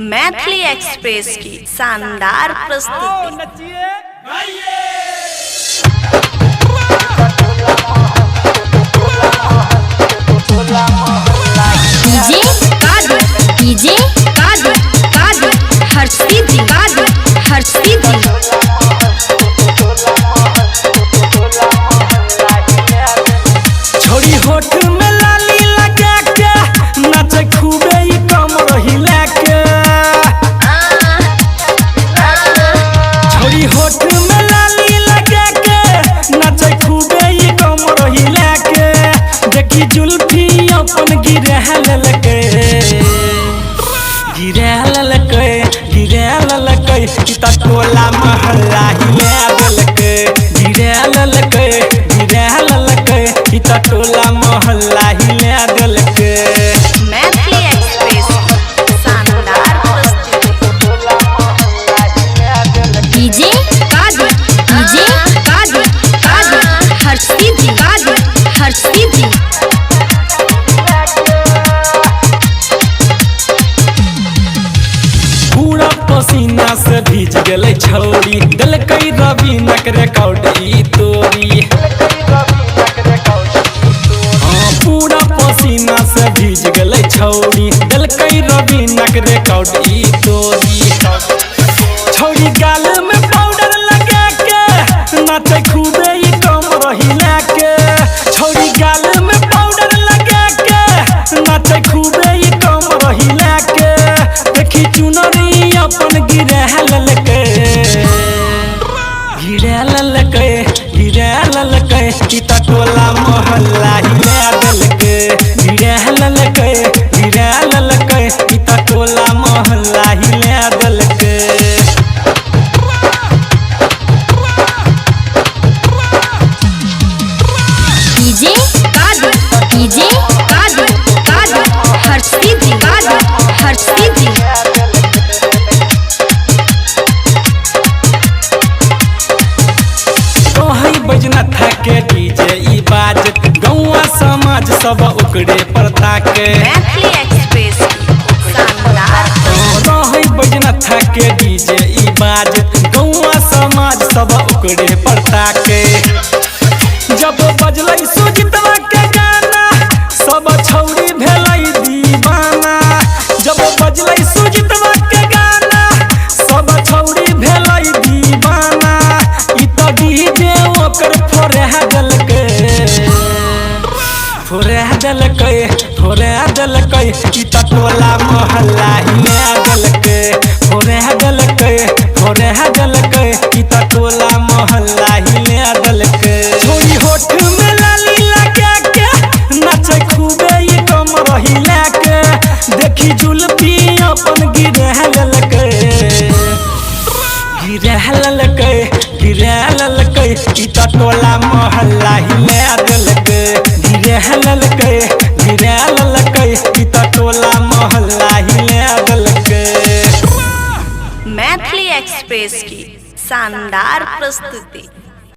Maithili express की शानदार प्रस्तुति। नचिए DJ Kader, DJ Kader, Kader Harshi जी, कादर हर्षी जी। छोड़ी होठ में लाली लगा के नाचे खूबे ई कमर हिला के। छोड़ी होठ में लाली लगा के नाचे खूबे ई कमर हिला के। देखी जुल्फी अपन गिरा ललके, गिरा ललके, गिरा ललके। ई त टोला मोहल्ला हिला देलके। गिरा ललके, गिरा ललके, ई त टोला मोहल्ला हिला देलके। मैथिली एक्सप्रेस की शानदार प्रस्तुति। डीजे कादर, डीजे कादर, कादर हर्षी जी, कादर हर्षी जी। पूरा पसीना से भीज गेलै छौरी, देलकै रवि नक रिकॉर्ड ई तोरी। हाँ, पूरा पसीना से भीज गेलै छौरी, देलकै रवि नक रिकॉर्ड ई तोरी। छौरी गाल में पाउडर लगा के नाचे खूबे ई कमर हिला के। छौरी गाल में पाउडर लगा के नाचे खूबे ई कमर हिला के। देखी चुनरी अपन गिरा ललके, गिरा ललके, गिरा ललके। ई त टोला मोहल्ला हिला देलके। गिरा ललके, गिरा ललके, ई त टोला मोहल्ला हिला देलके। डीजे कादर, डीजे कादर, कादर हर्षी जी, कादर हर्षी जी। कहै बजना के डीजे ई बाज, गौआ समाज सब ओकरे पर ताके। मैथिली एक्सप्रेस की शानदार कहै बजना के डीजे ई बाज, गौआ समाज सब ओकरे पर ताके। जब बजलै सुजितवा के गाना, सब छौरी भेलै दीवाना। जब बजलै सुजितवा के गाना, सब छौरी भेलै दीवाना। ई त डीजे ओकर फोड़ा देलकै, फोड़ा देलकै, फोड़ा देलकै। ई त टोला मोहल्ला हिला देलकै। फोड़ा देलकै, फोड़ा देलकै, ई त टोला मोहल्ला हिला देलकै। छोड़ी होठ में लाली लगा के नाचे खूबे ई कमर हिला के। देखी जुल्फी अपन गिरा ललकै, गिरा ललकै, गिरा ललकै। ई त टोला मोहल्ला हिला देलकै। गिरा ललकै, गिरा ललकै, ई त टोला मोहल्ला हिला देलकै। मैथिली एक्सप्रेस की शानदार प्रस्तुति।